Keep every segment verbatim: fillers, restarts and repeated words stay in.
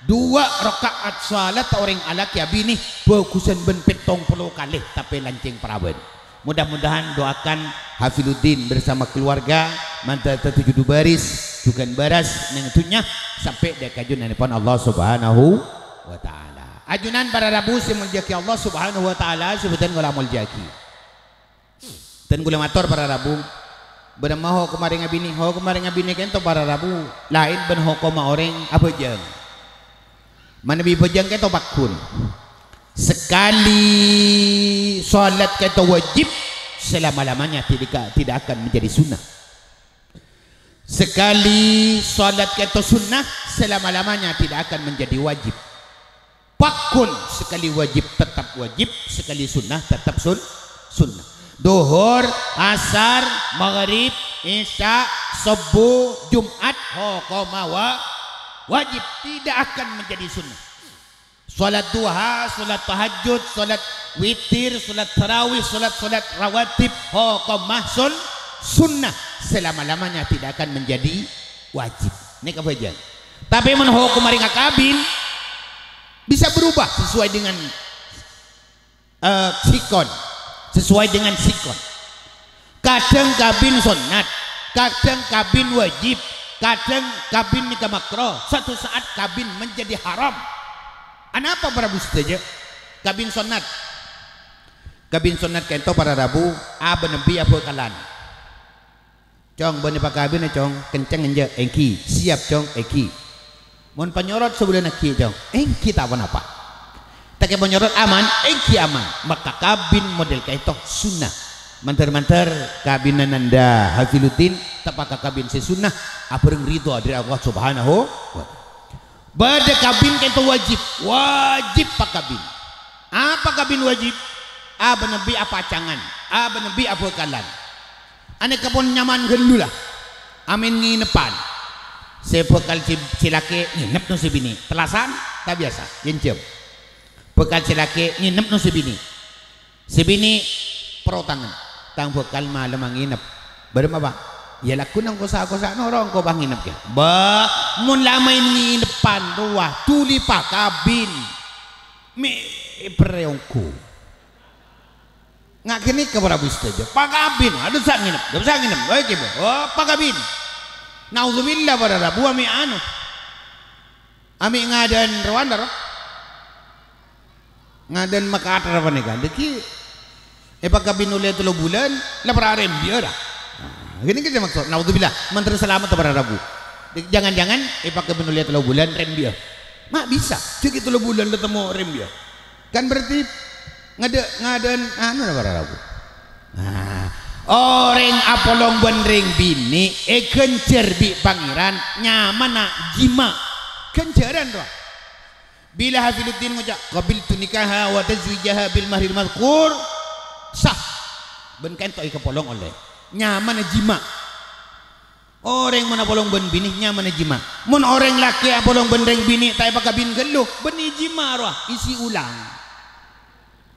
Duwâ' raka'at salat orèng alakè abinè bhâghusân bân pèttong polo kalè, tapè lancèng paraban. Mudah-mudahan doakan Hafiluddin bersama keluarga mandhâr tadâ' judhu bâris, jhughân bârâs neng dhunnya sampè' dâ' ka ajunanèpon Allah Subhanahu wa Ta'ala. Ajunan para rabu sè èmoljâ'aghi Allah Subhanahu wa Ta'ala, sè bhâdhân kaulâ moljâ'aghi. Dân kaulâ mator para rabu, bârâmma hokomma orèng abinè? Hokomma orèng abinè ka'dinto para rabu, laèn bân hokomma orèng abhâjâng. Manabi bhâjâng ka'dinto pagghun. Sekali salat ka'dinto wajib, selama-lamanya tidak, tidak akan menjadi sunnah. Sekali salat ka'dinto sunnah, selama-lamanya tidak akan menjadi wajib. Pagghun, sekali wajib tetap wajib, sekali sunnah tetap sun-, sunnah. Dhuhur, asar, maghrib, isya, subuh, Jumat, hokomma wa-, wajib, tidak akan menjadi sunnah. Salat duha, salat tahajud, salat witir, salat tarawih, salat-salat rawatib, hokomma sun-, sunnah, selama-lamanya tidak akan menjadi wajib. Nèka bhâjâng. Tapè mon hokomma orèng akabin, bisa berubah sesuai dengan, eh, sikon, sesuai dengan sikon. Kadhâng kabin sonnat, kadhâng kabin wajib, kadhâng kabin nèka makro, satu saat kabin menjadi haram. Anapa para rabu sadhâjâ? Kabin sonnat. Kabin sonnat ka'dinto para rabu, abâ' nabbhi abhâkalan. "Cong, bâ'na pakabina, Cong? Kenceng enjâ'?" "Èngghi." "Siap, Cong." "Èngghi." "Mon panyorot sabulân aghi', Cong?" "Èngghi, ta' ponapa." "Tekka panyorot aman?" "Èngghi, aman." Maka kabin model ka'dinto sunnah. Mandhâr-mandhâr kabinan Anda Hafiluddin teppa' ka kabin sè sunnah, abhâreng ridho dhâri Allah Subhanahu wa Ta'ala. Bâdâ kabin ka'dinto wajib, wajib pakabin. Apa kabin wajib? Abâ' nabbhi apacangan, abâ' nabbhi abhâkalan. Anèka pon nyaman ghâllu la. Amèn ngèneppan. Sè bhâkal sè, sè lakè ngènep neng sè binè'. Tellasan, ta' biyasa, jhânjhâm. Bhâkal sè lakè ngènep neng sè binè'. Sè binè' protangan. "Tang bhâkal malemma ngènep." "Bârâmma, Pa'?" "Iyâ, lagghu nang kosa-kosa'na orèng ko', Pa', ngènep, yâ." "Bâ, mon la maèn ngèneppan rowa, dhuli pakabin. Mè' èperrè ongghu." Nga' ghânèka para rabu sadhâjâ. Pakabin, adhu sa' ngènep, adhu sa' ngènep. Oke, Bu. Oh, pakabin. Naudzubillah, para rabu, amè' anu. Amè' ngadân rowan, ro. Ngadân makathèr panèka. Dâggi' èpakabin ollè tello bulân, la para' rembiyâ, ra. Nah, ghânèka sè maksod. Naudzubillah, mandhâr salamet para rabu. Dâggi' jangan-jangan èpakabin ollè tello bulân, rembiyâ. Ma' bisa, dâggi' tello bulân la temmo rembiyâ. Kan berarti ngadâ-, ngadân anu la para rabu. Nah, orèng apolong bân rèng binè' èghânjhâr bi' Pangèran nyamana jima'. Ghânjhârân rowa. Bilâ Hafiluddin ngoca', "Qabiltu nikaha wa tazwijaha bil mahril madzkur," sah. Bân ka'dinto èkapolong ollè. Nyamana jima'. Orèng mon apolong bân binè nyamana jima'. Mon orèng lakè apolong bân rèng binè' ta' èpakabin ghâllu, bânnè jima' rowa, isi ulang.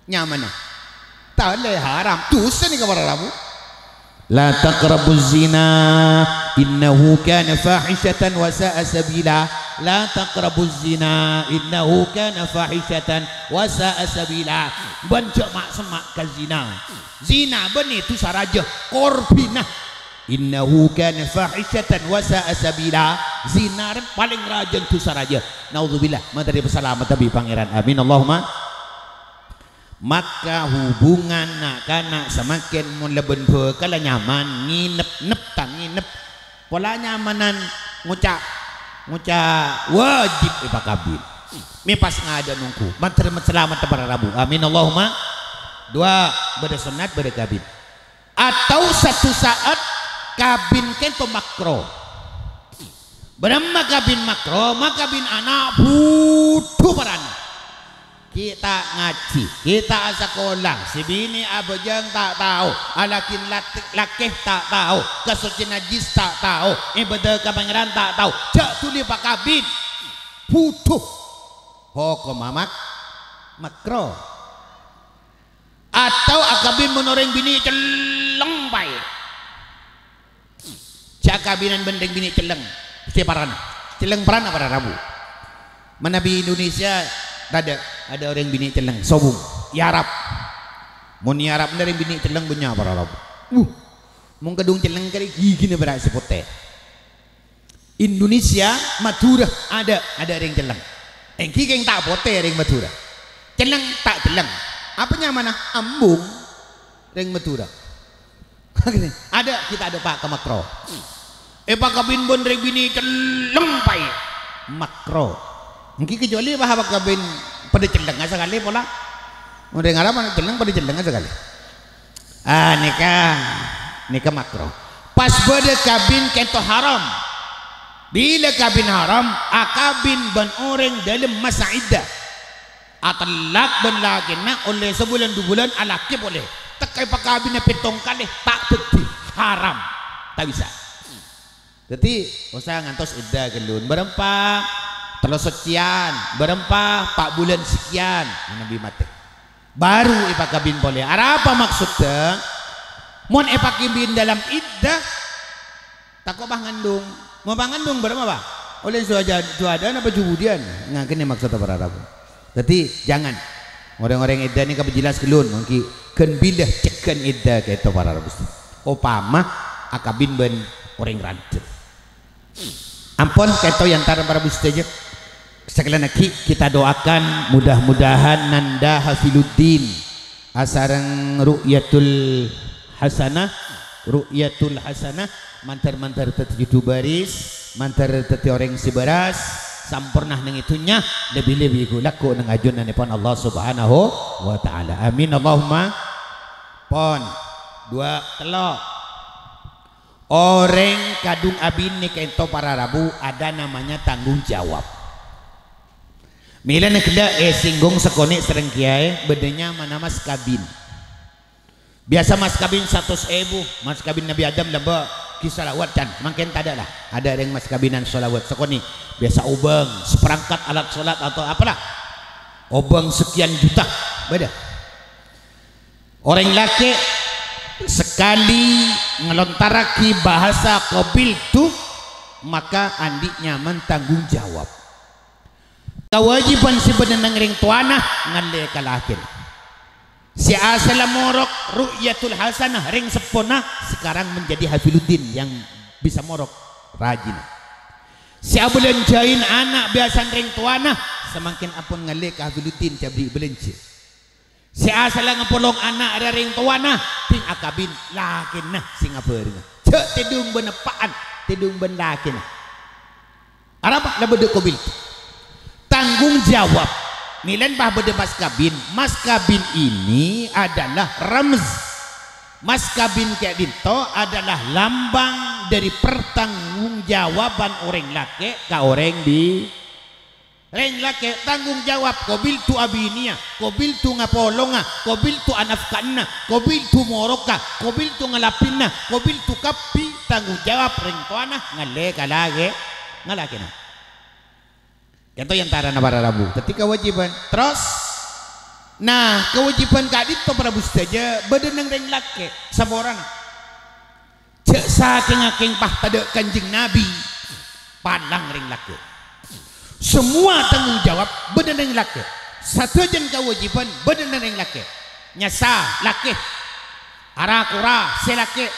Nyamana. Ta' ollè, haram. Dhusa nèka para rabu. "La taqrabuz zina, innahu kana fahishatan wa sa'a sabila. La taqrabuz zina, innahu kana fahishatan wa sa'a sabila." Bân jhâ' ma'-semma' ka zina. Zina bânnè dhusa rajâ, korbhina. "Innahu kana fahishatan wa sa'a sabila." Zina rè palèng rajâna dhusa rajâ. Naudzubillah, mandhâr èpasalamet bi' Pangèran. Amin, Allahumma. Maka hubungan na'-kana' samangkèn mon la bân bhâkalla nyaman, ngènep-nep ta' ngènep. Pola nyamanan ngoca', ngoca' wajib èpakabin. Mè' pas ngadâ' nongghu. Mandhâr salamet para rabu. Amin, Allahumma. Duwâ', bâdâ sonnat, bâdâ kabin. Atau satu saat kabin ka'dinto makro. Bârâmma kabin makro? Makabin ana' budhu parana. Ghi' ta' ngajhi, ghi' ta' asakola, sè binè' abhâjâng ta' tao, alakè lat-, lakè ta' tao, kasocè najjhis ta' tao, ibâdâ ka Pangèran ta' tao, jhâ' dhuli pakabin. Budhu. Hokomma mak-, makro. Atau akabin mon orèng binè' celleng paè. Jhâ' akabinan bân rèng binè' celleng, sè parana. Celleng parana para rabu. Manabi Indonesia, tadâ', adâ' orèng binè' cellèng, sobung, èarap. Mon èarap orèng binè' cellèng bânnya' para Arab. Wuh, mon kadhung cellèng karè ghighina bârâ' sè potè. Indonesia, Madhurâ, adâ', adâ' orèng cellèng. Èngghi kèng ta' potè orèng Madhurâ. Cellèng ta' cellèng. Apa nyamana? Embung. Rèng Madhurâ. Adâ', kita adâ', Pak, ka makro. Èpakabin bân rèng binè' cellèng, Pak. Makro. Èngghi kecuali, Pak, èpakabin padâ cellèngnga sakalè pola. Mon rèng Arab cellèng padâ cellèngnga sakalè. Ah, nèka, nèka makro. Pas bâdâ kabin kènto haram. Bilâ kabin haram, akabin bân orèng dâlem masa iddah. Atellak bân lakèna ollè sabulân du bulân alakè polè. Tekka èpakabinna pèttong kalè, ta' dhâddhi, haram. Ta' bisa. Dhâddhi, osa ngantos iddah ghâllun. Bârâmpa, tello sèkèyan, bârâmpa, pa' bulân sèkèyan, manabi matè. Baru èpakabin polè. Arapa maksoddhâ? Mon èpakabin dâlem iddah, tako' pas ngandung. Mon pas ngandung, bârâmpa, Pak? Ollè juwada, juwada napa jubudiyân? Nah, kènè maksoddhâ para rabu. Dhâddhi, jangan. Orèng-orèng iddah nèka pajhellas ghâllun, mangkèn bilâ cegghân iddah kèto para rabu. Opama akabin bân orèng randhâ. Ampon, kèto èntar para rabu sadhâjâ. Sekali lagi kita doakan mudah-mudahan Nanda Hafiluddin asareng Ru'yatul Hasanah, Ru'yatul Hasanah, mandhâr-mandhâr dhâddhi judhu bâris, mandhâr dhâddhi orèng sè bârâs, samporna neng è dhunnya, lebbi-lebbi ghu-, lagghu' neng ajunanèpon Allah Subhanahu wa Ta'ala. Amin, Allahumma. Pon, duwâ', tello'. Orèng kadhung abinè kènto para rabu ada namanya tanggung jawab. Mèlana ghellâ' èsinggung sakonè' sareng kèyaè, bâdâ nyamana mas kabin. Biyasa mas kabin satos èbu, mas kabin Nabi Adam lambâ' ghi' shalawat can, mangkèn tadâ' la. Adâ' rèng mas kabinan shalawat sakonè', biyasa obâng, seperangkat alat sholat atau apalah. Obâng sekian juta, bâdâ. Orèng lakè' sakalè ngalontarraghi bahasa qabiltu, maka andi' nyaman tanggung jawab. Kawâjibhân sè bâdâ neng rèng towana ngallè ka lakèna. Sè asalla morok Ru'yatul Hasanah rèng seppona sekarang menjadi Hafiluddin yang bisa morok rajina. Sè abâlânjhâi ana' biyasana rèng towana samangkèn ampon ngallè ka Hafiluddin cabri' bâlânjhâ. Sè asalla ngapolong ana' rèng towana, dhing akabin lakèna sè ngabhârângnga. Jhâ' tèdung bân eppa'an, tèdung bân lakèna. Arapa? La bâdâ qabiltu. Tanggung jawab. Mèlana bâdâ mas kabin. Mas kabin ini adalah ramz. Mas kabin ka'dinto adalah lambang dâri pertanggungjawaban orèng lakè' ka orèng bi-, Rèng lakè' tanggung jawab, qabiltu abiniyâ, qabiltu ngapolonga, qabiltu anafka'anna, qabiltu moroka, qabiltu ngalapèna, qabiltu kabbhi tanggung jawab rèng towana ngallè ka lakè', ngalakèna. Kènto èntarana para rabu. Dhâddhi kawâjibhân. Terros, nah, kawâjibhân ka'dinto para rabu sadhâjâ bâdâ neng rèng lakè', saporana. Jhâ' sakèng-akèng pas tadâ' Kanjeng Nabi, palang rèng lakè'. Semua tanggung jawab bâdâ neng lakè'. Sadhâjâna kawâjibhân bâdâ neng rèng lakè'. Nyassa, lakè'. Ara-kora, sè lakè'.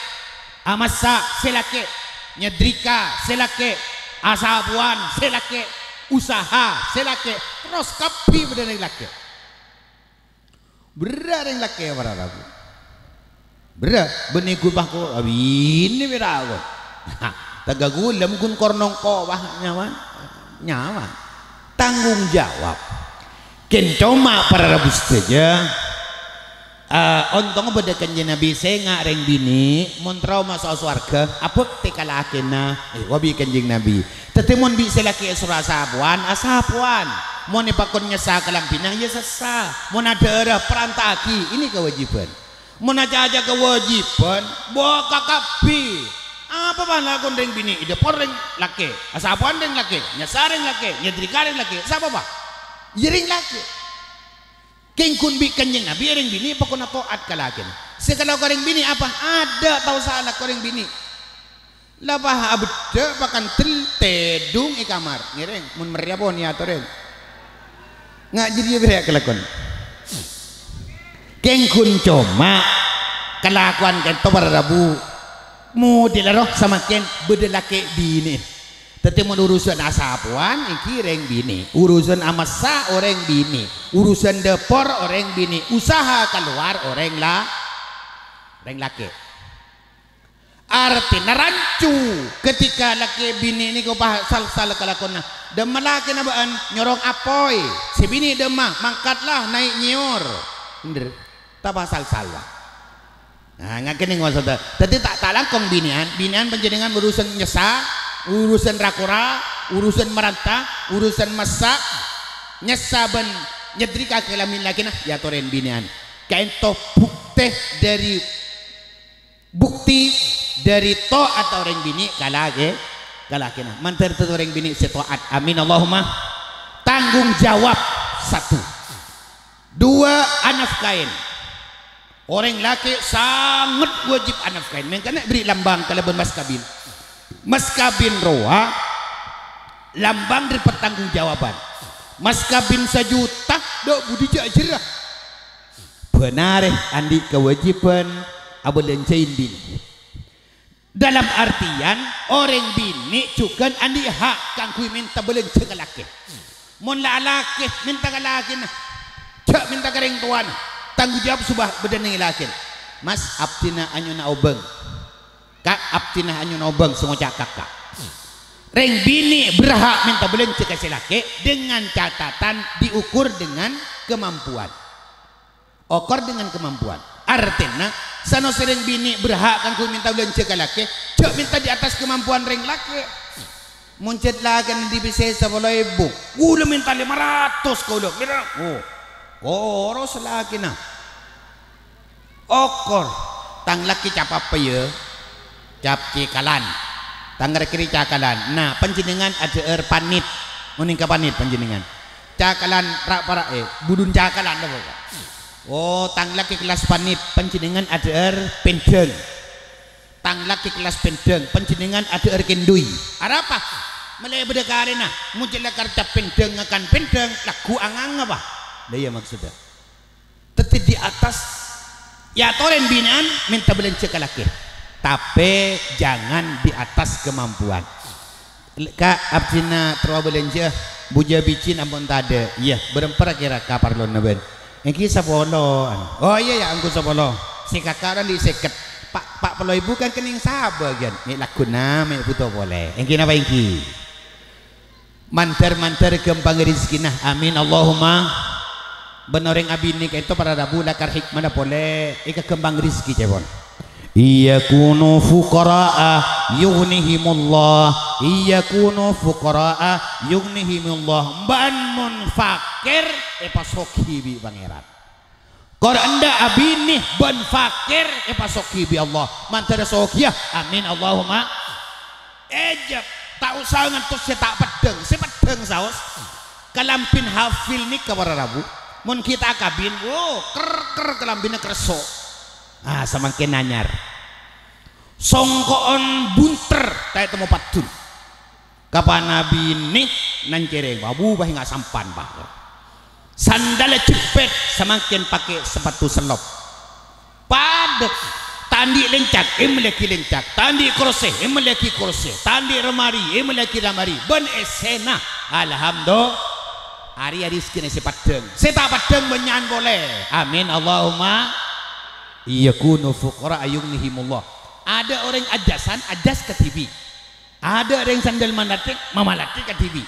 Amassa, sè lakè'. Nyadrika, sè lakè'. Asapowan, sè lakè'. Usaha, sè lakè'. Terros kabbhi bâdâ neng lakè'. Berrâ' rèng lakè' para rabu. Berrâ', bânnè ghun pas ko-, abinè pèra' ko. Tangghâ ghulâ mon ghun kor nongko, wah, nyaman. Nyaman. Tanggung jawab. Kèng coma para rabu sadhâjâ, eh, ontong bâdâ Kanjeng Nabi sènga' rèng binè', mon terro maso' sowarghâ, abhâktè ka lakèna, eh, wabi Kanjeng Nabi. Dhâddhi, mon bi' sè lakè' èsoro asapowan, asapowan. Mon èpakon nyassa kalambhina, ya sassa. Mon adhârâ, paranta'aghi. Ini kawâjibhân. Mon acaca kawâjibhân, bâkal kabbhi. Apa bân lakon rèng binè'? Èdhâpor rèng lakè'. Asapowan rèng lakè'. Nyassa rèng lakè'. Nyadrika rèng lakè'. Sapa, Pak? Ya rèng lakè'. Kèng ghun bi' Kanjeng Nabi rèng binè' pakon ato'at ka lakèna. Sè èkalako rèng binè' apa? Adâ' tao sala ka rèng binè'. La pas abeddhâ pakandel tèdung è kamar. Ngèrèng, mon mèrrèya pon èyatorè. Nga' jârèya bâriyâ kalakon. Kèng ghun coma kalakowan ka'dinto para rabu. Modèl rowa samangkèn bâdâ lakè' binè. Dhâddhi mon urusan asapowan èngghi rèng binè, urusan amassa orèng binè, urusan dâpor orèng binè, usaha kalowar orèng la-, orèng lakè'. Artèna rancu, ketika lakè' binè nèko pas sal-sal kalakowanna. Dâmma lakèna bâ'ân nyorong apoy, sè binè dâmma mangkatlah naè' nyèyor. Bhender. Tapa sal-sal, Pak. Nah, ngakènè ngoso ta. Dhâddhi ta', ta' langkong binè'an, binè'an panjhennengngan urusan nyessa, urusan ra-kora, urusan maranta, urusan massa', nyessa bân nyèdrika kalambhi lakèna, èyatorè binè'an. Ka'dinto bhuktè dâri Bukti dâri ta'at orèng binè' ka lakè-, ka lakèna. Mandhâr dhâddhi orèng binè' sè ta'at. Amin, Allahumma. Tanggung jawab, satu. Dua, anafkahin. Orèng lakè' sanget wajib anafkahin. Mangkana èberri' lambang kalabân mas kabin. Mas kabin rowa lambang dâri pertanggungjawaban. Mas kabin sajuta, dâ' budi jâ' jârâ. Bân arè andi' kawâjibhân abâlânjhâi binè. Dalam artian, orèng binè' jhughân andi' hak kaangghuy mènta bâlânjhâ ka lakè. Mon la alakè mènta ka lakèna, jhâ' mènta ka rèng towana, tanggung jawab sobâ bâdâ neng lakèna. "Mas, abdhina anyo'ona obâng." "Ka', abdhina anyo'ona obâng," sè ngoca' kaka'. Rèng binè' berhak mènta bâlânjhâ ka sè lakè dengan catatan diukur dengan kemampuan. Okor dengan kemampuan. Artèna, sanos rèng binè' berhak kaangghuy mènta bâlânjhâ ka lakè, jhâ' mènta di atas kemampuan rèng lakè. Mon cè' lakèna andi' pèssè sapolo èbu, "Kaulâ mènta lèma ratos kaulâ." Mèra, oh, koros lakèna. Okor, "Tang lakè cap apa, yâ?" "Cap cèkalan." "Tang rèkèrè cakalan." "Nah, panjhennengngan adhâ'âr panit." Ngonèng ka panit panjhennengngan. "Cakalan ra'-para', eh, budun cakalan apa, Pak?" "Oh, tang lakè kellas panit, panjhennengngan adhâ'âr pèndhâng." "Tang lakè kellas pèndhâng, panjhennengngan adhâ'âr kèndhuy." "Arapa?" "Mèlè bâdâ karèna, mon cè' la karca pèndhâng ngakan pèndhâng, lagghu' anganga, Pak." Lah iyâ maksodda. Dhâddhi di atas, èyatorè binè'an mènta bâlânjhâ ka lakè. Tapè jangan di atas kemampuan. "Ka', abdhina terro abâlânjhâ, bujâ bicin ampon tadâ'." "Iyâ, bârâmpa ra-kèra kaparlona bân?" "Èngghi sapolo." "Oh iyâ, yâ, angghu sapolo." Sè kaka' andi' sèket. "Pa', pa' polo èbu kan kennèng sabâgiyân." "Mè' lagghuna, mè' bhuto polè." "Èngghi napa èngghi?" Mandhâr-mandhâr ghâmpang rejekkèna. Amin, Allahumma. Bân orèng abinè ka'dinto para rabu lakar hikmana polè èkaghâmpang rejekkè ca'èpon. "Iyakunu fuqara'a yughnihimullah, iyakunu fuqara'a yughnihimullah." Bân mon fakir, èpasoghi bi' Pangèran. Kor endâ' abinè bân fakir èpasoghi bi' Allah. Mandhâr soghiyâ. Amin, Allahumma. Ejjhâ', ta' osa ngantos sè ta' peddhâng, sè peddhâng saos. Kalambhina hafil nèka para rabu. Mon ghi' ta' akabin, wo, ker-ker kalambhina kerso. Ah, samangkèn anyar. Songko'en bunter, ta' ètemmo paddun. Kapana binè nangkèrèng, wah, bu, bâ, enga' sampan, bâ. Sandal jepit, samangkèn pakè sapatu sellop. Padâ. Ta' andi' lèncak, èmellèaghi lèncak. Ta' andi' korsè, èmellèaghi korsè. Ta' andi' lemari, èmellèaghi lemari. Bân essèna, alhamdulillah. Arèya rejekkèna sè peddhâng. Sè ta' peddhâng bânnya'an polè. Amin, Allahumma. Iyakunu fuqara'a yughnihimullah. Adâ' orèng ajâsan, ajâs kadhibi'. Adâ' rèng sandal malatè, mamalatè kadhibi'.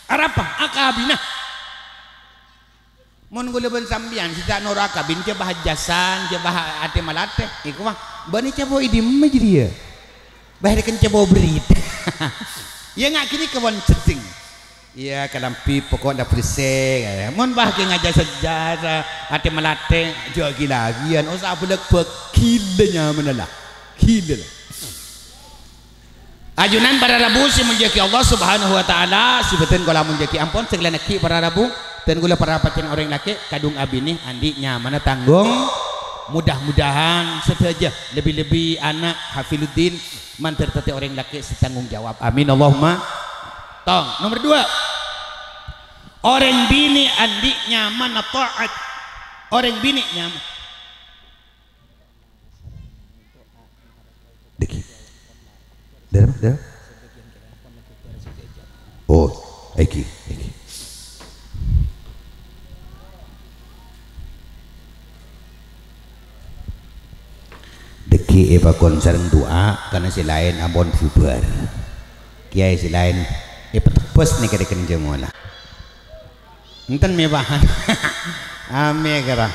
Arapa? Akabina. Mon kaulâ bân sampèyan sè ta' noro' akabin, jhâ' bâ ajâsan, jhâ' bâ atè malatè. Èkowa, bâ'na cabo' è dimma jârèya? Bâ rèken cabo' berrita. Iyâ, nga' ghânèka pon ceddheng. Iyâ, kalambhi pokok la bersè. Mon bâ kè ngajâ sejjhâ, atè malatè, jhâ' ghi-laghiyân, osa abâlâk bâk ghilâ nyamana la. Ghilâ la. Ajunan para rabu sè èmoljâ'aghi Allah Subhanahu wa Ta'ala, sè bhâdhân kaulâ moljâ'aghi ampon, sè kalèna ghi' para rabu, dân kaulâ para pajhât orèng lakè', kadhung abinè, andi' nyamana tanggung. Mudah-mudahan sadhâjâ, lebbi-lebbi ana' Hafiluddin, mandhâr dhâddhi orèng lakè' sè tanggung jawab. Amin, Allahumma. Tong, nomer dua. Orèng binè' andi' nyamana ta'at. Orèng binè' nyam-, Dâgghi'. Dârâ, dârâ. Oh, èngghi, èngghi. Dâgghi' èpakon sareng du'a, karna sè laèn ampon bhubhâr. Kèyaè sè laèn èpatebbhâs nèka dhâ' kennèng jhâ' mola. Enten mè' paham. Amè kara.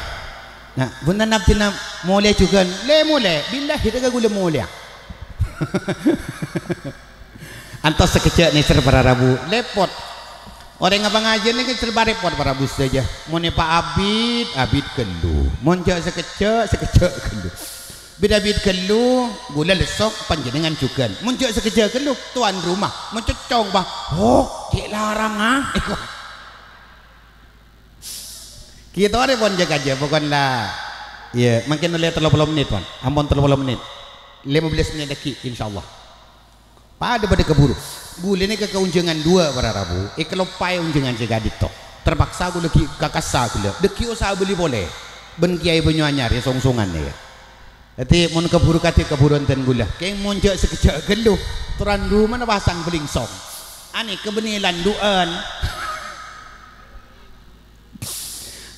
Nah, bhunten abdhina molè jhughân. Lè molè, billahi ta' ka ghulâ molèya. Antos sakejjhâ' nèser para rabu, lèpot. Orèng apangajiân nèka serba rèpot para rabu sadhâjâ. Mon èpaabit, abit ghâllu. Mon jhâ' sakejjhâ', sakejjhâ' ghâllu. Bit-abit ghâllu, ghulâ lesso, panjhennengngan jhughân. Mon jhâ' sakejjhâ' ghâllu, towan roma. Mon coccong, bâ, "Oh, cè' larang, ah." Kèya torè pon jhâ'-kajhâ', pokon la, iyâ, mangkèn ollè tello polo mennit, pon. Ampon tello polo mennit. Lèma bellâs mennit lagi', insyaallah. Padâ-padâ kabhuru. Ghulâ nèka ka onjhângan duwâ' para rabu, èkaloppaè onjhângan sè ka'dinto. Terpaksa ghulâ ghi' ka kassa ghulâ. Dâgghi' osa abâli polè. Bân Kèyaè Banyuanyar, iyâ, song-songan, iyâ. Dhâddhi, mon kabhuru kadhi kabhuru enten ghulâ. Kèng mon jhâ' sakejjhâ' ghâllu, toran romana pasang belingsong. Anèka bânnè landu'ân.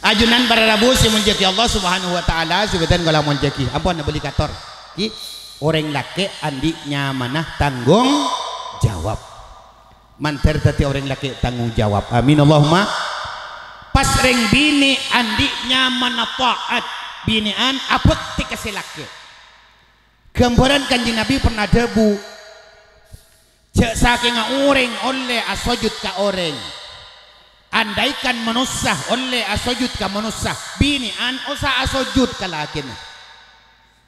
Ajunan para rabu sè èmonjhâ'aghi Allah Subhanahu wa Ta'ala, sè bhâdhân kaulâ monjhâ'aghi. Ampon, abâli kator. Ki, orèng lakè' andi' nyamana tanggung jawab. Mandhâr dhâddhi orèng lakè' tanggung jawab. Amin, Allahumma. Pas rèng binè' andi' nyamana ta'at, binè'an abhâktè ka sè lakè'. Ghâmbhârân Kanjeng Nabi pernah adhâbu, "Jhâ' sakènga orèng ollè asojud ka orèng. Andaikan manossa ollè asojud ka manossa, binè'an osa asojud ka lakèna."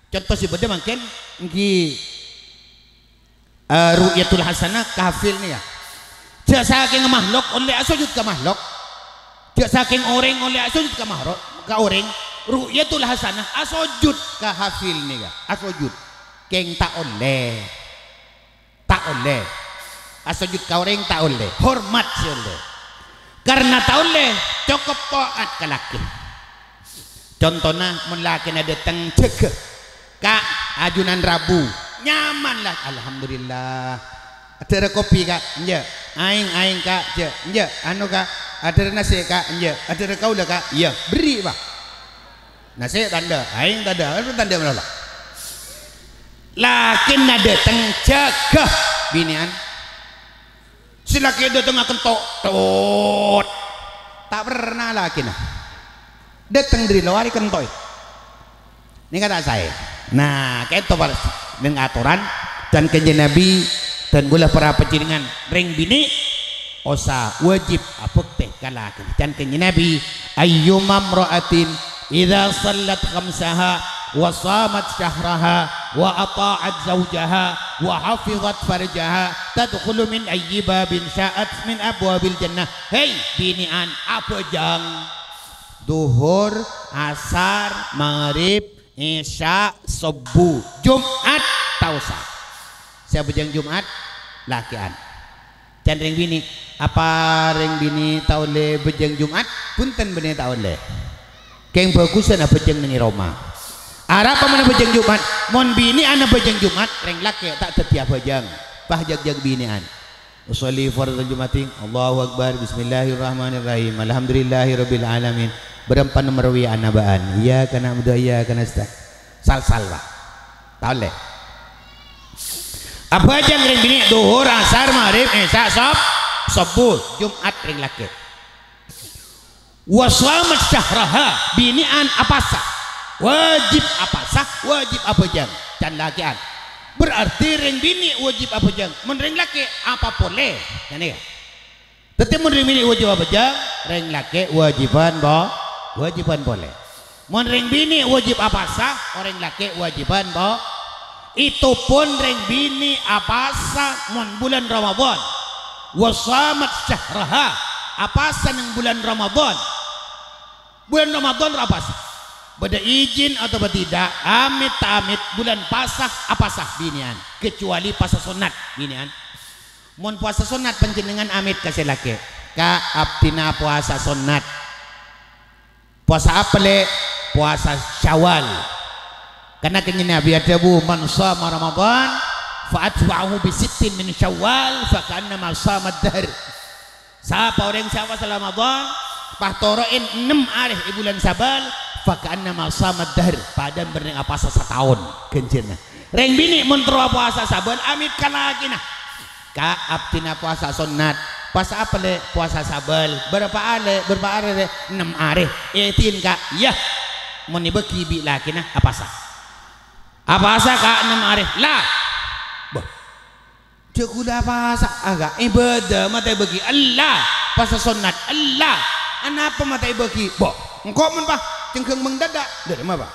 Conto sè bâdâ mangkèn, èngghi, eh, ru'yatul hasanah ka hafil nèka. Jhâ' sakènga mahlok ollè asojud ka mahlok. Jhâ' sakèng orèng ollè asojud ka mahro-, ka orèng. Ru'yatul hasanah asojud ka hafil nèka. Asojud. Kèng ta' ollè. Ta' ollè. Asojud ka orèng ta' ollè. Hormat sè ollè. Karna ta' ollè, cokop ta'at ka lakè. Contona, mon lakèna dâteng, jâgâ. "Ka', ajunan rabu." Nyaman la, "Alhamdulillah." "Adhârâ kopi, Ka'?" "Enjâ'." "Aèng, aèng, Ka'." "Jhâ'." "Enjâ'." "Anu, Ka', adhârâ nasè', Ka'?" "Enjâ'." "Adhârâ kaulâ, Ka'?" "Iyâ." "Berri', Pak." Nasè' tadâ', aèng tadâ', anu tadâ' malolo. Lakèna dâteng jâgâ binè'an. Sè lakè' dâteng akento', tot. Ta' perna lakèna. Dâteng dâri lowar èkento'è. Nèka ta' saè. Nah, kento' pas neng atoran dan Kanjeng Nabi dan ghulâ para panjhennengngan rèng binè' osa wajib abhâktè ka lakèna. Can Kanjeng Nabi, "Ayyuma imra'atin idza shallat khamsaha wa shamat syahraha wa atha'at zaujaha wa hafizat farjaha tadkhulu min ayyi babin sya'at min abwabil jannah." Hei, binè'an, abhâjâng. Dhuhur, Asar, Maghrib, Isya, Subuh, Jum'at, ta' osa. Sè abhâjâng Jum'at, lakè'an. Can rèng binè', apa rèng binè' ta' ollè bhâjâng Jum'at? Bhunten, bânnè ta' ollè. Kèng bhâghusân abhâjâng neng è roma. Arapa mon abhâjâng Jum'at? Mon binè'an abhâjâng Jum'at, rèng lakè' ta' dhâddhi abhâjâng. Pas jhâk-jhâk binè'an. Usolli fardhal Jum'ati, Allahu Akbar, Bismillahirrahmanirrahim, Alhamdulillahirabbil alamin. Bârâmpa nomer wi ana bâ'ân? Iyyaka na'budu wa iyyaka nasta'in. Sal-sal, Pak. Ta' ollè. Abhâjâng rèng binè' Dhuhur, Asar, Maghrib, Isya, Sub-, Subuh, Jum'at rèng lakè'. Wa shamat syahraha, binè'an apasa. Wajib apasa, wajib abhâjâng. Can lakè'an. Berarti rèng binè' wajib abhâjâng. Mon rèng lakè' apa polè? Kan ya? Dhâddhi mon rèng binè' wajib abhâjâng, rèng lakè' wajibân po-, wajibân polè. Mon rèng binè' wajib apasa, orèng lakè' wajibân po-, Ètopon rèng binè' apasa mon bulân Ramadhan. Wa shamat syahraha, apasa neng bulân Ramadhan. Bulân Ramadhan ra apasa. Bâdâ ijin otabâ tidak, amit ta' amit, bulân pasa apasa binè'an, kecuali pasa sonnat binè'an. Mon pasa sonnat panjhennengngan amit ka sè lakè'. Ka' abdhina powasa sonnat. Powasa apa, Lè'? Powasa Syawal. Karna Kanjeng Nabi adhâbu, "Man shama Ramadhan fa atba'ahu bi sittin min Syawal fa ka'annama shama ad-dahr." Sapa orèng sè apowasa Ramadan, pas toro'è ennem arè è bulân Syawal, fa ka'annama shama ad-dahr, padâ bânnè apowasa sataon ghânjhârânna. Rèng binè' mon terro apowasa Syawal, amèt ka lakèna. Ka' abdhina powasa sonnat. Powasa apa, Lè'? Powasa Syawal. Bârâmpa arè? Bârâmpa arè, Lè'? Ennem arè. Èdin, Ka'. Iyâ. Mon èbâgi bi' lakèna, apowasa. Apowasa, Ka', ennem arè. La. Bâh. Jhâ' ghulâ apowasa, aga'. Ibâdâ, ma' ta' èbâgi. Ella. Powasa sonnat. Ella. Anapa ma' ta' èbâgi? Bâh. Engko' mon pas cenggheng mangdâdâ'. Dâri ma' pas?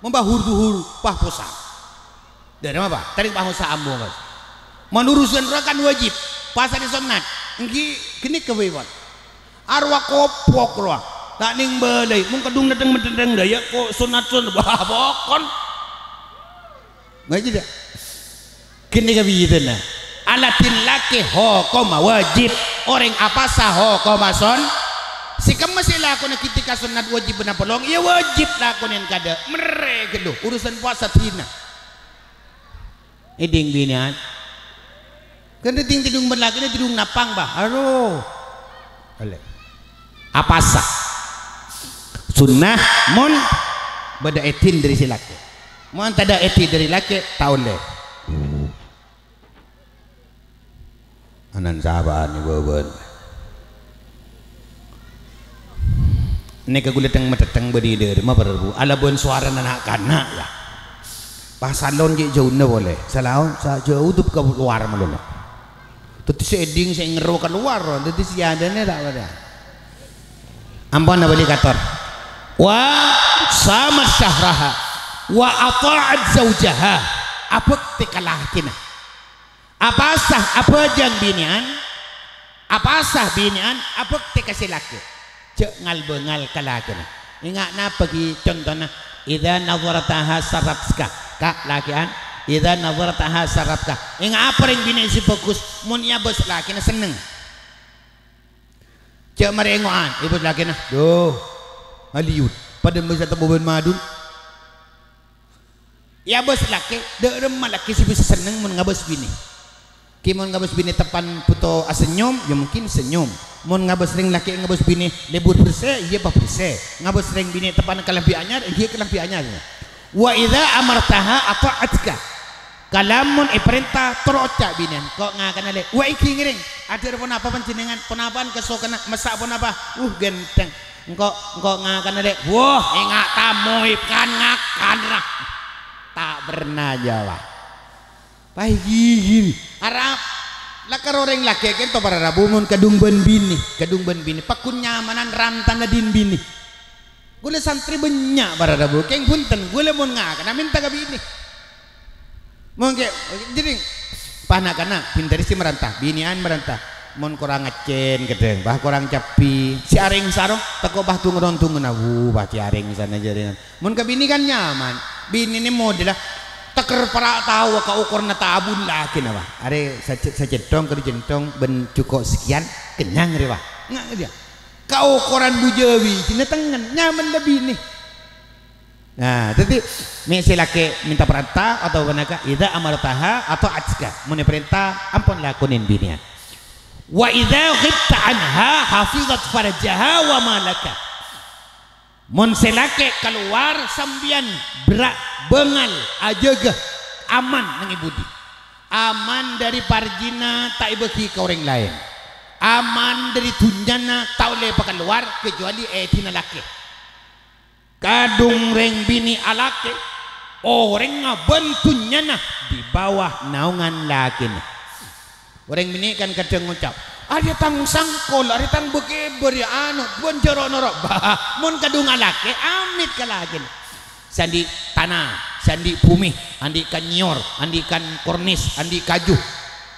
Mon pas hur-duhur, pas posa. Dâri ma' pas? Tarèng pas posa ambu, Mas. Mon urusan rowa kan wajib, powasana sonnat. Èngghi ghânèka bâi, Pon. Arowa kopok rowa. Ta' nèng bâlâi. Mon kadhung nèddheng-meddheng dâ' iyâ ko' sonnat-sonnat. Wah, pokon. Ngghi, tidak? Ghânèka bidhâna. Aladhin lakè hokomma wajib, orèng apowasa hokomma son-, sè kemma sè èlakonè ghântè ka sonnat wajib bân apolong, iyâ wajib lakonè kadâ'. Merrè ghâllu, urusan powasa dina. Èding binè'an. Kan tèdung-tèdung bân lakèna tèdung napang, Bah. Aduh. Ollè. Apowasa. Sunnah mon bâdâ èdin dâri sè lakè. Mon tadâ' èdin dâri lakè, ta' ollè. Anan sabâ'ân bâbâ'ân. Nèka ghulâ tèng-matèttèng bâdâ è dâremma, para rabu, alabân sowarana na'-kana', yâ. Pas salon ghi' jhâuna polè. Salaon, sa-, jhâu dâ' ka lowar malolo. Dhâddhi sè èding sè ngerro ka lowar, dhâddhi sè adâna ta' padâ. Ampon abâli kator. Wa shamat syahraha wa atha'at zaujaha. Abhâktè ka lakèna. Apowasa abhâjâng binè'an, apowasa binè'an abhâktè ka sè lakè. Jhâ' ngal-bângal ka lakèna. Enga' napa ghi' contona, "Idza nadhartaha sarratka." Ka' lakè'an, "Idza nadhartaha sarratka." Enga' apa rèng binè' sè bhâghus, mon èabâs lakèna senneng. Jhâ' marè èngo'an, èabâs lakèna, "Duh, aliyut, padâ mè' sè temmo bân madun." Èabâs lakè, dâ'remma lakè sè bisa senneng mon ngabâs binè? Ghi mon ngabâs binè teppan bhuto asennyom, ya mungkin sennyom. Mon ngabâs rèng lakè ngabâs binè lebur bersè, iyâ pas bersè. Ngabâs rèng binè teppan kalambhi anyar, èngghi kalambhi anyar. "Wa idza amartaha atha'atka." Kalamon èparènta, terro oca' binè'an, "Ko' ngakana, Lè'." "Wa èngghi ngèrèng, adhâr ponapa panjhennengngan? Ponapa'an kasokanna? Massa' ponapa?" "Uh, ghântheng." "Engko', engko' ngakana, Lè'." "Wah, enga' tamoy kan ngakan, ra." Ta' pernah jâwâb. Paègigiri. Arapa? La karo orèng lakè' kènto para rabu mon kadhung bân binè, kadhung bân binè. Pagghun nyamanan rantana dhin binè. Ghulâ santrè bânnya' para rabu, kèng bhunten, ghulâ mon ngakana mènta ka binè. Mon kè-, jhâ' rèng, pana'-kana', bhindhâri sè maranta, binè'an maranta. Mon korang accèn ghâdhâng, bâh korang cabbhi, sè arèng sarong, tako' bâh dhung-rondhunganna, wu, bâh sè arèng sana jhâ' rèng. Mon ka binè kan nyaman. Binè nè modella tèkèr para' taowa ka okoranna tabun lakèna, wah. Arè sace-, sacènthong kèr cènthong bân jhuko' sakèyan, kennyang rè, wah. Nga-, iyâ. Ka okoran bujâwi, dinna tengngen, nyaman la binè. Nah, dhâddhi, mè' sè lakè mènta parènta otabâ panèka, "Idza amartaha atha'atka." Mon èparènta, ampon lakonè binè'an. "Wa idza ghibta anha hafizat farjaha wa malaka." Mon sè lakè kalowar, sampèyan berrâ' bângal ajâgâ aman neng è budi. Aman dâri parjina ta' èbâgi ka orèng laèn. Aman dâri dhunnyana ta' ollè pakalowar kajhâbhâli èdina lakè. Kadhung rèng binè' alakè, orèngnga bân dhunnyana di bawah naongan lakèna. Orèng binè' kan kadhâng ngoca', "Arèya tang sangkol, arèya tang bâkèbâr, ya anu, bân jâ' ro'-noro'." Bâh, mon kadhung alakè, amèt ka lakèna. Sè andi' tana, sè andi' bhumè, andi' kan nyèyor, andi' kan kornis, andi' kaju.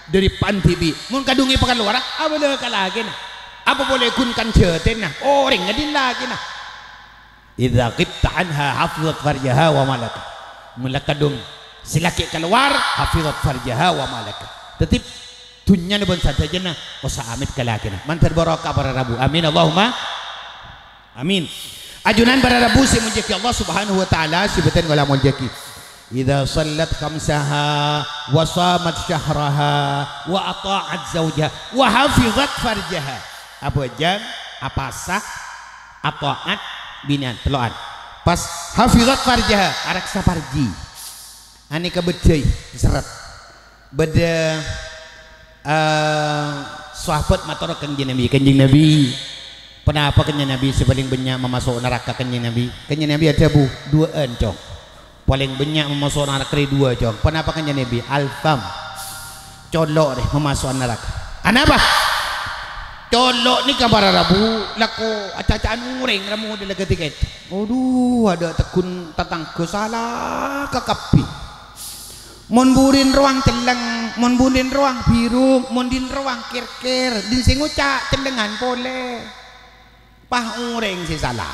Dâri pan dhibi'. Mon kadhung èpakalowara, abâlâ ka lakèna. Apa polè ghun kan jhâtèna, orèngnga dhin lakèna. "Idza ghibta anha hafizat farjaha wa malaka." Mon la kadhung sè lakè kalowar, hafizat farjaha wa malaka. Dhâddhi, Dhunnyana bân sadhâjâna, osa amèt ka lakèna. Mandhâr barokah para rabu. Amin, Allahumma amin. Ajunan para rabu sè èmoljâ'aghi Allah Subhanahu wa Ta'ala, sè bhâdhân kaulâ moljâ'aghi. Idza shallat khamsaha, wa shamat syahraha, wa atha'at zaujaha, wa hafizat farjaha. Abhâjâng, apasa, atha'at, binè'an, tello'an. Pas hafizat farjaha, araksa parji. Anèka bâddhâi, sèrrèt. Bâdâ, eh, sahabat mator ka Kanjeng Nabi, "Kanjeng Nabi, ponapa Kanjeng Nabi sè palèng bânnya' mamaso' naraka, Kanjeng Nabi?" Kanjeng Nabi adhâbu, "Duwâ'ân, Cong. Palèng bânnya' mamaso' naraka rè duwâ', Cong." "Ponapa, Kanjeng Nabi?" "Alfam. Colo' rè mamaso'a naraka." "Anapa?" "Colo' nèka para rabu, lako acaca'an orèng, rabu model ghâti kèto." Adhu, adâ' tegghun tatangghâ sala kakabbhi. Mon burin rowa celleng, mon burin rowa birung, mon din rowa kèr-kèr, din sè ngoca' cellengngan polè. Pas orèng sè sala.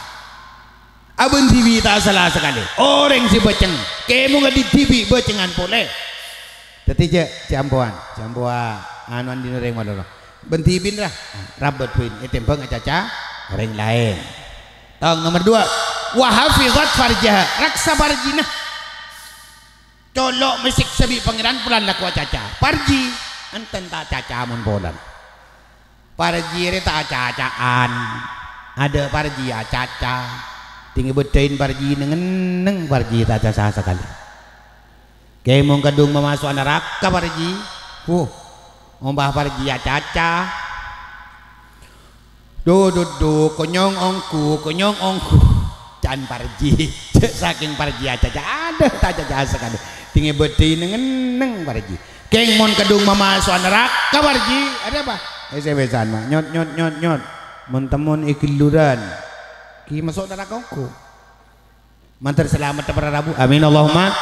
Abân dhibi' ta' sala sakalè. Orèng sè bâceng, kèmongnga dhibi' bâcengan polè. Dhâddhi jhâ', jhâ' ampowan, jhâ' ampowan, anowan din orèng malolo. Bân dhibi'na ra, rabât buin, ètèmbhâng acaca orèng laèn. Tong nomer duwâ', "Wa hafizat farjaha," raksa parjina. Colo' masèksa bi' Pangèran polana lako acaca. Parji, enten ta' acaca mon polana. Parji rè ta' acaca'an. Adâ' parji acaca. Dingngè bâddhâi parji neng-enneng parji ta' acaca sakalè. Kèmong kadhung mamaso'a naraka parji. Wuh, ompama parji acaca. Du, du, du, konyong ongghu, konyong ongghu. Can parji. Cè' sakèng parji acaca. Adâ' ta' acaca sakalè. Dingngè bâddhâi neng-enneng parji. Kèng mon kadhung mamaso'a naraka parji. Adâ' apa? Èsè-bèsa'an, Ma'. Nyot, nyot, nyot, nyot. Mon-temmon è ghâlluran. Ghi' maso' naraka ongghu. Mandhâr salamet para rabu. Amin, Allahumma.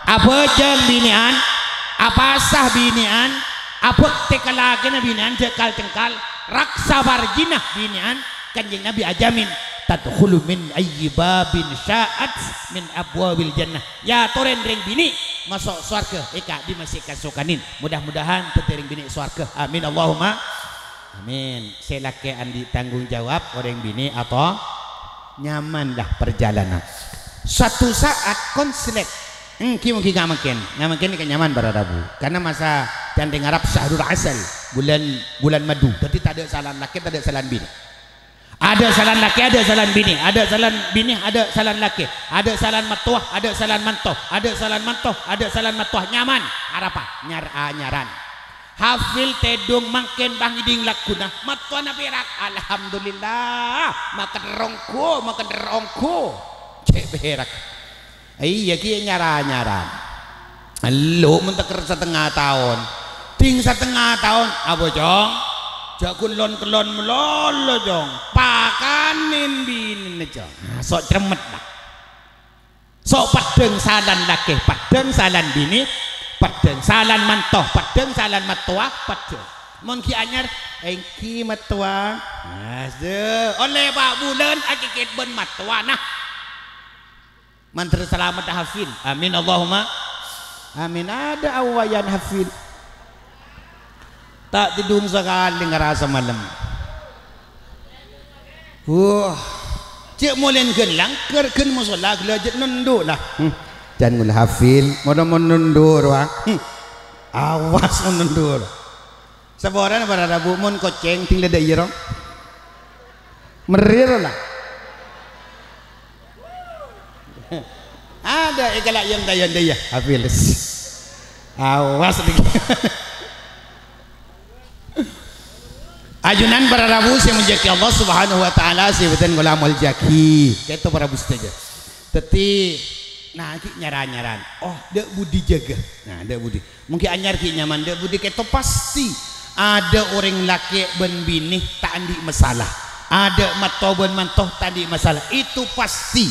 Abhâjâng binè'an, apasa binè'an, abhâktè ka lakèna binè'an, jhâ' kal-cengkal, raksa parjina binè'an. Kanjeng Nabi ajhâmin, "Tadkhulu min ayyi babin sya'at min abwabil jannah." Èyatorè rèng binè' maso' sowarghâ è ka'dimma sè èkasokanè. Mudah-mudahan dhâddhi rèng binè' sowarghâ. Amin, Allahumma. Amin. Sè lakè andi' tanggung jawab, orèng binè' ato nyaman la parjhâlânan. Satu saat konslet. Èngghi, èngghi, nga' mangkèn. Nga' mangkèn nèka nyaman para rabu. Karna masa ca'na rèng Arab syahrul asal, bulân, bulân madu. Dhâddhi tadâ' salan lakè, tadâ' salan binè'. Adâ' salan lakè, adâ' salan binè'. Adâ' salan binè', adâ' salan lakè. Adâ' salan mattowa, adâ' salan manto. Adâ' salan manto, adâ' salan mattowa. Nyaman. Arapa? Nyar-anyaran. Hafil tèdung mangkèn bâ' ngèdhing lagghuna, mattowana pèrak. Alhamdulillah, makenner ongghu, makenner ongghu. Cè' pèrak. Iyâ, ghi' nyar-anyaran. Ello' mon tèkèr satengnga taon. Ding satengnga taon, apa, Cong? Jhâ' ghun lon-kellon malolo, Cong. Pakanè binèna, Cong. Nah, so' cermet, Pak. So' peddhâng salan lakè, peddhâng salan binè, peddhâng salan manto, peddhâng salan mattowa, peddhâng. Mon ghi' anyar, èngghi mattowa. Nah, sè, ollè pa' bulân akèkèt bân mattowana. Mandhâr salamet Hafil. Amin, Allahumma. Amin. Adâ' awayan Hafil. Ta' tèdung sakalè ngarasa malem. Wah, cè' molèn ghân langghâr, ghân mosolla ghellâ' jhâ' nondhu' la. Hmm. Can ngolè Hafil, mon-, mon nondhu' rowa. Hmm. Awas mon nondhu' rowa. Saporana para rabu mon kocèng ding lèdâ' iyâ, Rong. Merri rowa la. Adâ' èkala' yam ta' yam dâ' iyâ, Hafil. Awas dikit. Ajunan para rabu sè èmoljâ'aghi Allah Subhanahu wa Ta'ala, sè bhâdhân kaulâ moljâ'aghi. Kèto para rabu sadhâjâ. Dhâddhi, nah, ghi' nyar-anyaran. Oh, dâ' budi jâgâ. Nah, dâ' budi. Mon ghi' anyar ghi' nyaman, dâ' budi kèto pastè. Adâ' orèng lakè' bân binè ta' andi' masalah. Adâ' matto bân manto ta' andi' masalah. Itu pasti.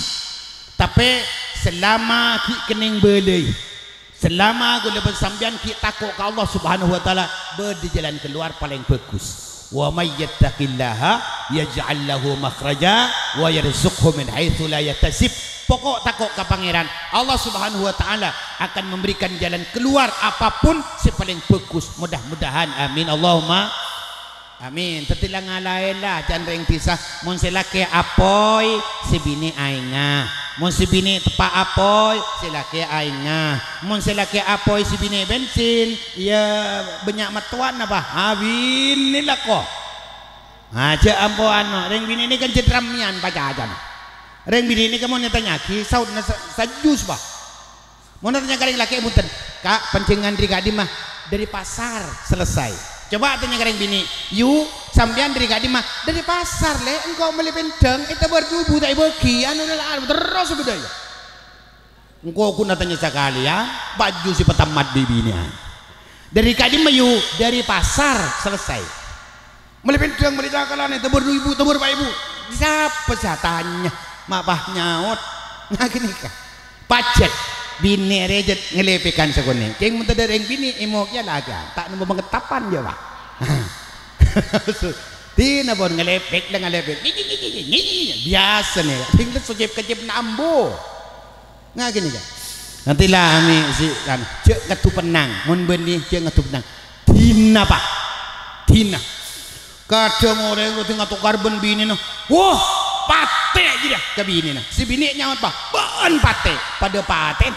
Tapè selama ghi' kennèng bâlâi. Selama kaulâ bân sampèyan ghi' tako' ka Allah Subhanahu wa Ta'ala, bâdâ jhâlân kalowar palèng bhâghus. "Wa may yattaqillaha yaj'al lahu makhraja wa yarzuqhu min haitsu la yahtasib." Kok tako' ka Pangèran, Allah Subhanahu wa Ta'ala akan memberikan jalan keluar apapun sè palèng bhâghus. Mudah-mudahan. Amin. Allahumma amin. Dhâddhi la ngalaè la, can rèng dhisa. Mon sè lakè apoy, sè binè' aèngnga. Mon sè binè' teppa' apoy, sè lakè aèngnga. Mon sè lakè apoy, sè binè' bensin, iyâ bânnya' mattowana, Pa. Abinè lako. Ajâ' ampo ano, rèng binè' nèka jhât rammèyan pacacana. Rèng binè' nèka mon ètanya'aghi, saodda sa-, sajus, Pa. Mon atanya ka rèng lakè', "Bhunten, Ka', panjhennengngan dâri ka'dimma?" "Dâri pasar." Selesai. Coba atanya ka rèng binè', "Yu, sampèyan dâri ka'dimma?" "Dâri pasar, Lè'. Engko' mellè pèndhâng, ètabâr dubu ta' èbâghi, anu, la, la, terros bâdâ, iyâ." Engko' ghun atanya sakalèyan, bhâju sè patemmat bi' binè'an. "Dâri ka'dimma, Yu?" "Dâri pasar." Selesai. Mellè pèndhâng, mellè cakalan, ètabâr du èbu, ètabâr pa' èbu. Sapa sè atanya? Ma' pas nyaot. Nah, ghânèka. Pajhât. Binè' rèjhât ngalèpèghân sakonè'. Kèng mon tadâ' rèng binè', èmo kèya lakè'an. Ta' nemmo pangettapan, yâ, Pa'. Dina pon ngalèpèk, la ngalèpèk. Nyi, nyi, nyi, nyi, nyi, nyi. Biyasana, sè lesso cep-kacep na' ambu. Nga' ghânèka. Nanti la ame' si kan, jhâ' ngaddu pennang. Mon bânnè, jhâ' ngaddu pennang. Dina, Pa'. Dina. Kadhâng orèng roti ngatokar bân binèna. Wah, patè' jârèya ka binèna. Si binè' nyaot, Pa'. Bâ'ân patè'. Padâ patè'en.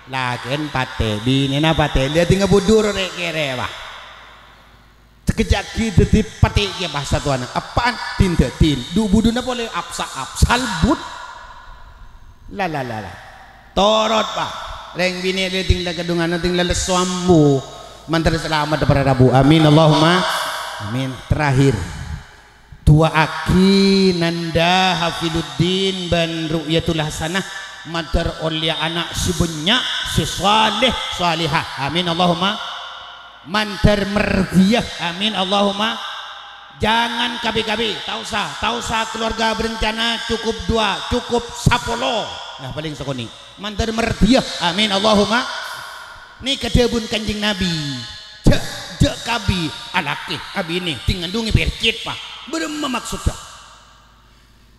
Lakèn patè', binèna patè'. Lè' dinga budhur rè'-kèrè', Pa'. Sakejjhâ' aghi' dhâddhi patè' kèya, Pa', satowana. Eppa'an? Din-dâdin. Du-buduna polè apsa-apsal, but. La, la, la, la. Torot, Pa'. Rèng binè' lè ding la kadhungana ding la lesso ambu. Mandhâr salamet para rabu. Amin. Allahumma amin. Terakhir. Du'aaghi Nanda Hafiluddin bân Ru'yatul Hasanah mandhâr ollèya ana' sè bânnya', sè saleh, salehah. Amin. Allahumma. Mandhâr merdhiyah. Amin. Allahumma. Jangan K B K B. Ta' osa. Ta' osa keluarga berencana, cukup dua, cukup sapolo. Nah, palèng sakonè'. Mandhâr merdhiyah. Amin. Allahumma. Nèka dhâbuna Kanjeng Nabi. Jhâ', jhâ' kabbhi alakè, abinè, ding ngandhungè percet, Pa'. Bârâmma maksodda?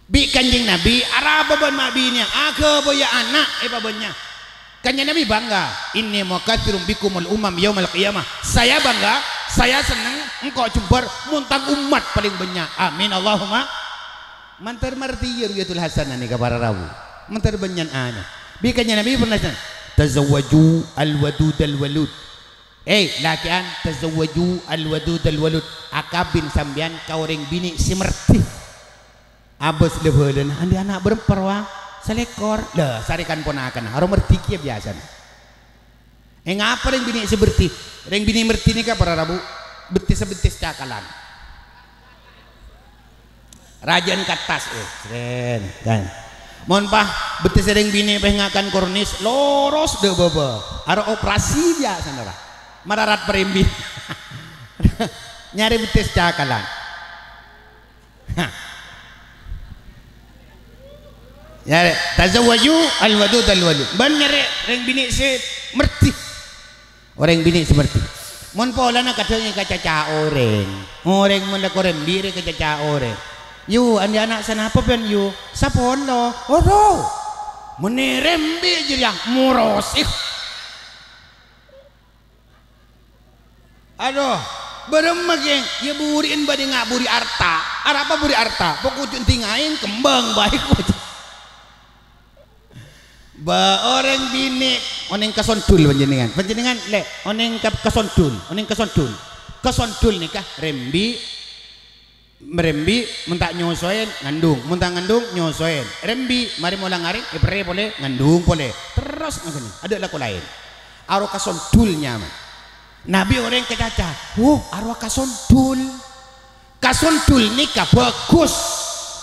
Bi' Kanjeng Nabi, arapa bân ma' binèya, aghâbâyâ ana' èpabânnya'. Kanjeng Nabi bangga, "Inni mukatsirum bikumul umam yaumal qiyamah." Saya bangga, saya seneng, engko' jembhâr mon tang ommat palèng bânnya'. Amin, Allahumma. Mandhâr merdhiyah Ru'yatul Hasanah nèka para rabu. Mandhâr bânnya'an ana'. Bi' Kanjeng Nabi pernah, "Tazawwaju al-wadudal walud." Eh, lakè'an, "Tazawwaju al-wadudal walud." Akabin sampèyan ka orèng binè' sè merdhi. Abâs la-bhâlâna, andi' ana' bârâmpa rowa? Salèkor. La, sarè kan ponakanna. Aro merdhi kèya biyasana. Eh, ngapa rèng binè' sè merdhi? Rèng binè' merdhi nèka para rabu, bettissa-bettissa cakalan. Rajâ'ân ka attas, eh, srèn, kan. Mon pas bettissa rèng binè' pas ngakan kornis, loros dâ' bâbâ. Aro operasi biyasana, ra. Mararat parèmbit. Nyarè bettis cakalan. Hah. Nyarè, "Tazawwaju al-wadud al-walud." Bân nyarè rèng binè' sè merdhi. Orèng binè' sè merdhi. Mon polana kadhâng èkacaca orèng. Orèng mon la korèmbi rè èkacaca orèng. "Yu, andi' ana' sanapa, bân, Yu?" "Sapolo." "Oro. Mon èrèmbi jârèya, moros." Ih. Adu, bârâmma, Kèng? Iyâ, buri'en bâdâ ngaburi arta. Arapa buri arta? Poko' jhâ' èntingaè kembhâng bhâi. Bâ, orèng binè' onèng kasondhul panjhennengngan. Panjhennengngan, Lè', onèng ka-, kasondhul, onèng kasondhul. Kasondhul nèka rèmbi', rèmbi', mon ta' nyosoè, ngandhung. Mon ta' ngandhung, nyosoè. Rèmbi', marè molang arè, èperrè polè, ngandhung polè. Terros ngaghâni. Adâ' lako laèn. Aro kasondhul nyamana. Nabi orèng kacaca, "Wuh, arowa kasondhul." Kasondhul nèka bhâghus.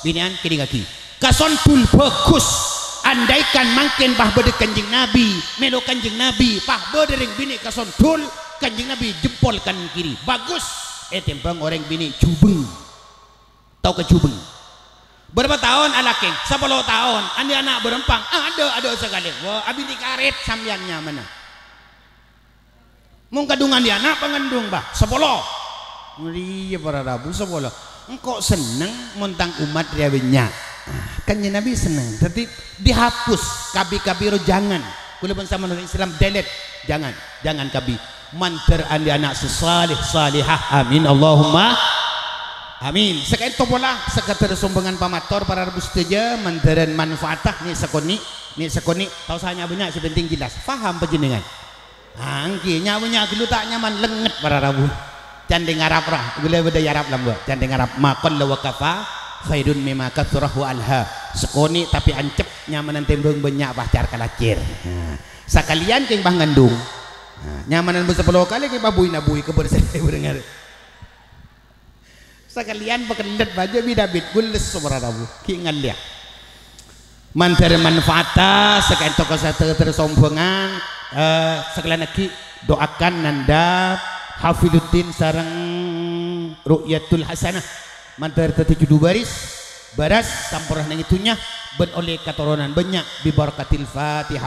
Binè'an kèdhingngaghi. Kasondhul bhâghus. Andaikan mangkèn pas bâdâ Kanjeng Nabi, mèlo Kanjeng Nabi, pas bâdâ rèng binè' kasondhul, Kanjeng Nabi jempol kan kiri. Bhâghus. Ètèmbhâng orèng binè' jhubeng. Tao kajhubeng. Bârâmpa taon alakè? Sapolo taon. Andi' ana' bârâmpa? Adâ', adâ' sakalè. Wah, abinè karèt sampèyan nyamana. Mon kadhung andi' ana' pangandhung, bâ? Sapolo. Iyâ, para rabu, sapolo. Engko' senneng mon tang ommat rèya bânnya'. Kanjeng Nabi senneng. Dhâddhi dihapus, kabbhi-kabbhi ro jangan. Kaulâ bân sampèyan orèng Islam delete. Jangan, jangan kabbhi. Mandhâr andi' ana' sè saleh, salehah. Amin. Allahumma amin. Sakaènto pola, sakadhâr sombhângan pamator para rabu sadhâjâ, mandhârân manfaatta, nè' sakonè', nè' sakonè', ta' osa nya-bânnya', sè pentèng jelas. Paham panjhennengngan? Angghi, nya-bânnya' ghâllu ta' nyaman, lengnget para rabu. Candhi ngarap ra, ghulâ bâdâ è Arab lambâ'. Candhi ngarap, "Ma qalla wa kafa khairun mimma katsura wa alha." Sakonè' tapè ancep nyamanan tèmbhâng bânnya' pacar kalacèr. Nah, sakalèyan kèng pangandung. Nah, nyamanan bân sapolo kalè kèng pabuina-bui kèbâr sè bârângnga. Sakalèyan pakellèt bâjâ bit-abit, ghulâ sè para rabu. Ghi' ngallèya. Mandhâr manfaatta, sakaènto ka sadhâjâ sombhângan, eh, sakalèyan aghi' doakan Nanda Hafiluddin sareng Ru'yatul Hasanah. Mandhâr dhâddhi judhu baris, bârâs, sampurna neng è dhunnya, bân ollè katoronan bânnya' bi barakatil Fatihah.